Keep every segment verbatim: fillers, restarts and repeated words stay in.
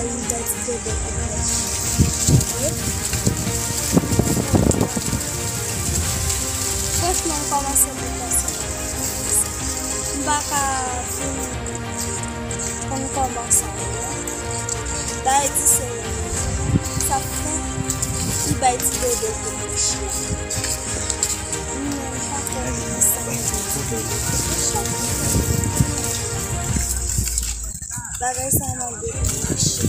Li bay ti bebe pou mwen. Wi. Franchman, m kòmanse deprese. M pa ka vin konn kòman sa ye non. Dayè di se sa fè li bay ti bebe pou mwen. Mwen pa konn sa. Bagay sa mande pou mache.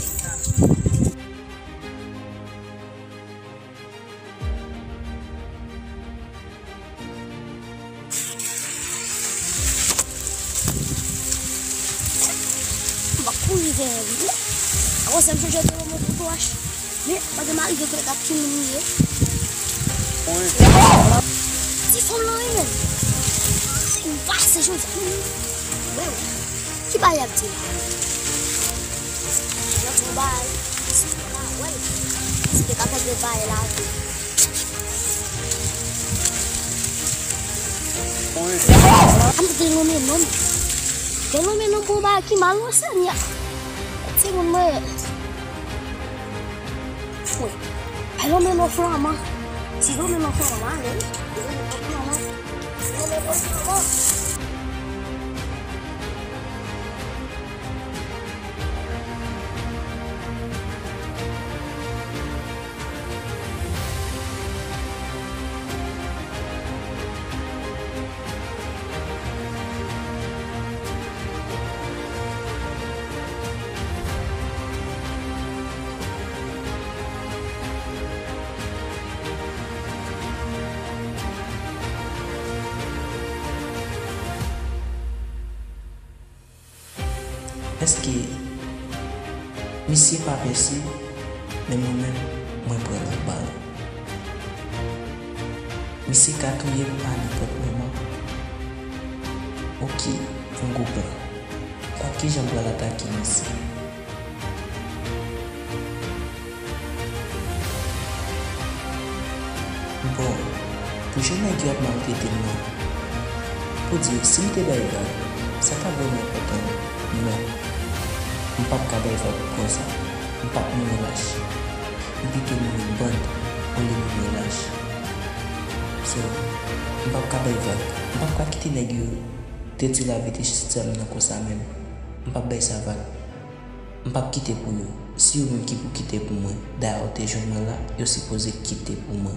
M ap kouri dèyè li. Avan sa, m chanje de mwen pou twach. Men, pa gen mari, gen frè k ap timoun li ye. Ti fanm lan, wi, menm. M pase jodi a. Wè, wè. Ki bagay y ap di la? Y ap di yon bagay. Si w pa wè l, si te ka fè de bagay la tou. An m te lonmen nonm. Te lonmen nonm pou yon bagay ki mal, non, Seyè. Ti moun mwen. Fwe. Ay lonmen non flaman. Si lonmen non flaman, ale. Lonmen non flaman. Lonmen non flaman. Èske misye pa pèse, men mwen menm, mwen pran nan bal? Misye ka touye m a nenpòt moman. Oke, yon gwo plan. Konn kijan m pral atake misye. Bon, pou jan nèg yo ap maltrete m nan, pou di, si m te bay vag, sa ta vrèman enpòtan? Non. M p ap ka bay vag konsa. M p ap mouri lach. M pito mouri band olye mouri lach. So, m p ap ka bay vag. M p ap ka kite nèg yo detwi lavi ti sè m nan konsa menm. M p ap bay sa vag. M p ap kite pou yo. Se yo menm ki pou kite pou mwen. Dayè yo te jwenn mwen la, yo sipoze kite pou mwen.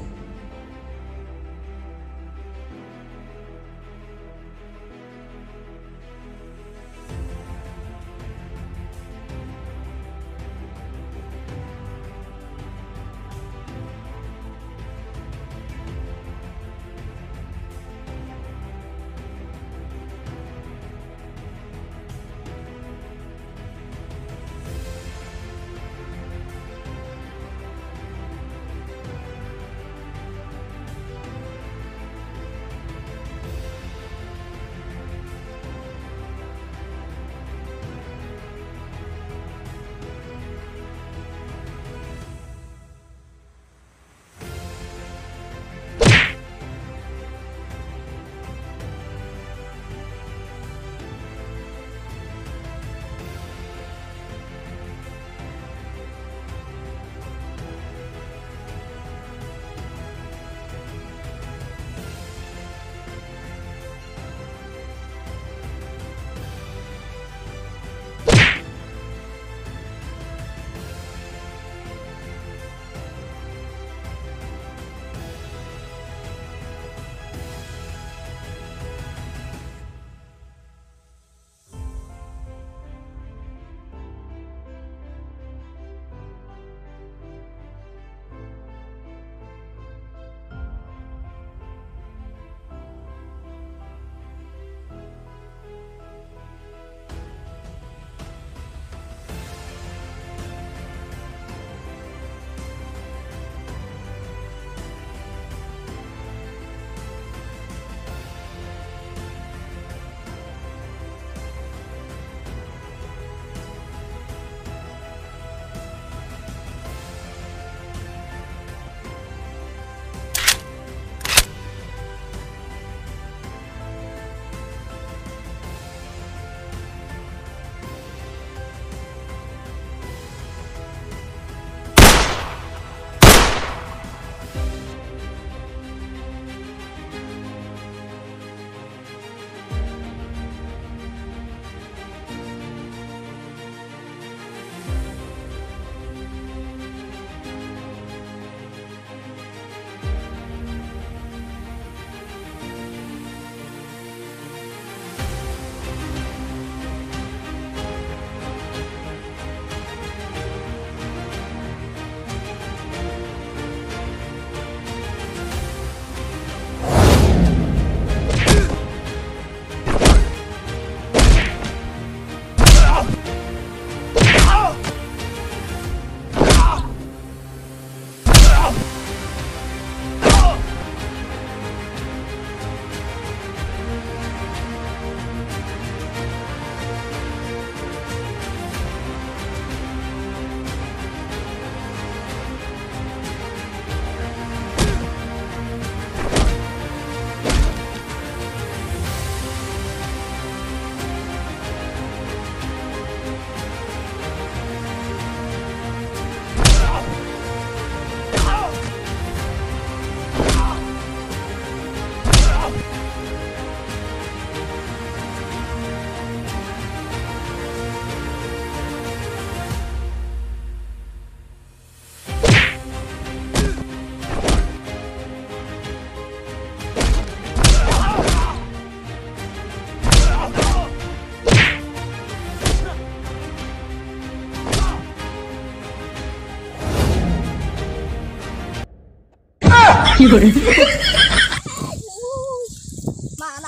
Man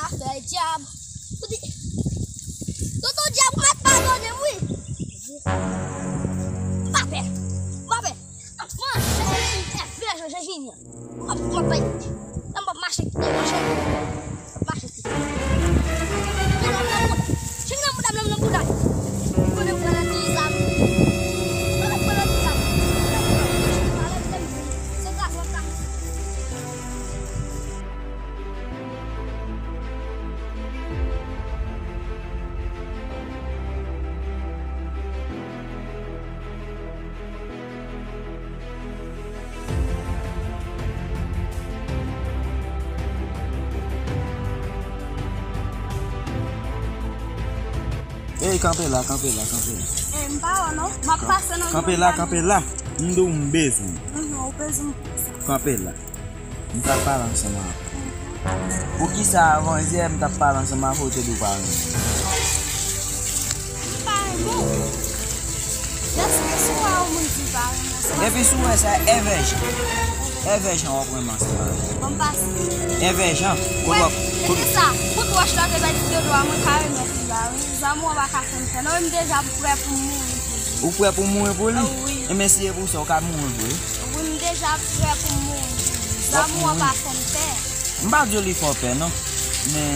afè dyab. Tonton dyab mèt padone m wi. M pa pè. M pa pè. Mwen se Jezi, m se Jezi. M ap, m ap, m ap mache kite kochon. M ap mache kite. Chen nan bouda m, chen nan bouda m, nan bouda m. Konnen m pran nan ti zam. Konnen m pran nan ti zam. Se gras w ap la. Ey, kanpe la, kanpe la, kanpe la. Eh, m pa wè non. M ap pase nan Kanpe la, kanpe la. M di w m bezwen. Mhm, ou bezwen m pou sa. Kanpe la. M t ap pale ansanm avè w. Poukisa avan yè m t ap pale ansanm avè w, ou te di w pa renmen m? M pa renmen w. Dèske si w wè yon moun di l pa renmen w, se Epi si w wè sa, Èvè Jan. Èvè Jan w ap renmen ansanm avè l. Bon, m pase. Èvè Jan, kote w ap, kote Kote sa? Kote wòch la te bay ti dodo a, mwen ka renmen fi a, wi. Zanmi w pa ka fè m fè. Non, m deja prè pou m mouri pou li. Ou prè pou w mouri pou li? Ah, wi. Enben, si e pou sa, ou ka mouri vre. Wi, m deja prè pou m mouri. Zanmi w pa fè m pè. M pa di w li fè w pè, non. Men,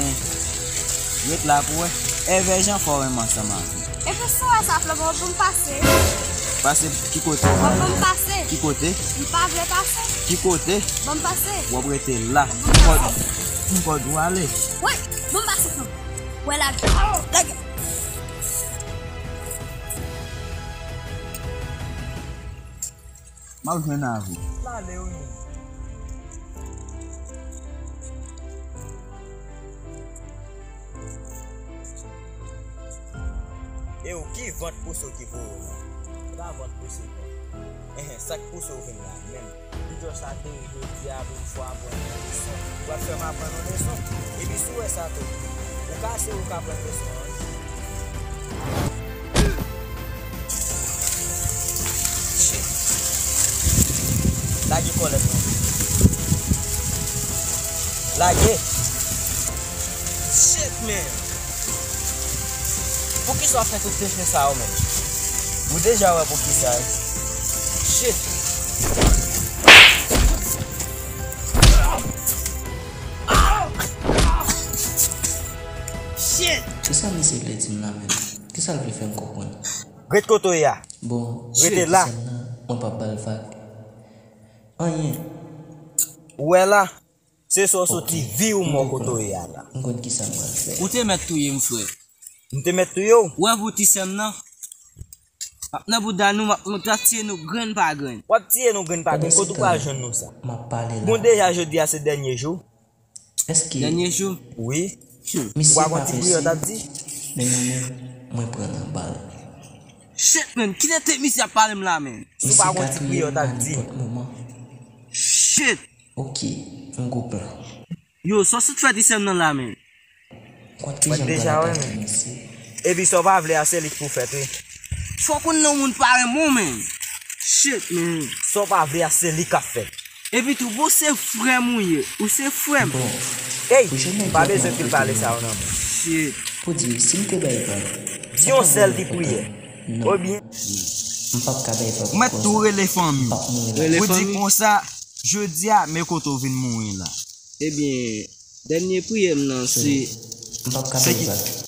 ret la pou wè. Èvè Jan fè w renmen ansanm avè l. Epi si w wè sa, Flò, bon, pou m pase. Pase ki kote w Bon, vle pou m ale? Pase. Ki kote? M pa vle pase. Ki kote? Bon, m pase. W ap rete la. Bon, m pase. M kòd, m kòd ou ale. Wi, bon, m pase, Flò. Wè, lage. Lage. M ap jwenn avè w. M ale wi menm. E w ki vant pouse w ki voye w la? Se pa vant pouse w non. Enhen, sa k pouse w vin la menm? Videyo sa te jodi a pou m fè w aprann yon leson. Ou pral fè m aprann yon leson. Epi si w wè sa tou, ou kase ou ka pran leson an wi. Shit. Lage kòlèt mwen. Lage. Shit, man. Poukisa w ap fè tout peche sa yo, man? Ou deja wè poukisa, wi. Shit. Shit. Kisa misye vle di m la menm? Kisa l vle fè m konprann? Ret kote w ye a. Bon, rete la. Nan, mwen p ap ba l vag. Anyen. Ou wè la? Se sa w soti vi ou mò kote w ye a la. M konn kisa m pral fè. Ou te mèt touye m, frè. M te mèt touye w? Ou wè pou ti sè m nan? M ap nan bouda nou, m ap, m ap tiye nou grenn pa grenn. W ap tiye nou grenn pa grenn. Kote w pral jwenn nou sa? M ap pale la. Bon, deja jodi a se dènye jou. Èske Dènye jou? Wi. Ou pa konn ti priyè w t ap di? Men mwen menm, mwen pran nan bal. Shit, man. Kilè tèt misye ap pale m la, man? Si w pa konn ti priyè w t ap di? Shit. Ok, yon gwo plan. Yo, sa w sot fè ti sè m nan la, man? Mwen deja wè, men. Epi sa w pa vle a, se li k pou fèt, wi. Fòk ou nan moun pa renmen w, men. Shit, man. Sa w pa vle a, se li k ap fèt. Epi tou, bon, se frè m ou ye. Ou se frè m. Ey, pa bezwen pil pale sa yo, non, men. Shit. Pou di, si m te bay vag, di yon sèl ti priyè. Oubyen. M p ap ka bay vag. Ou mèt tou rele fanmi. M p ap mouri la. Ou di konsa, jodi a, men kote w vin mouri la. Ebyen, dènye priyè m nan, se. M p ap ka bay vag.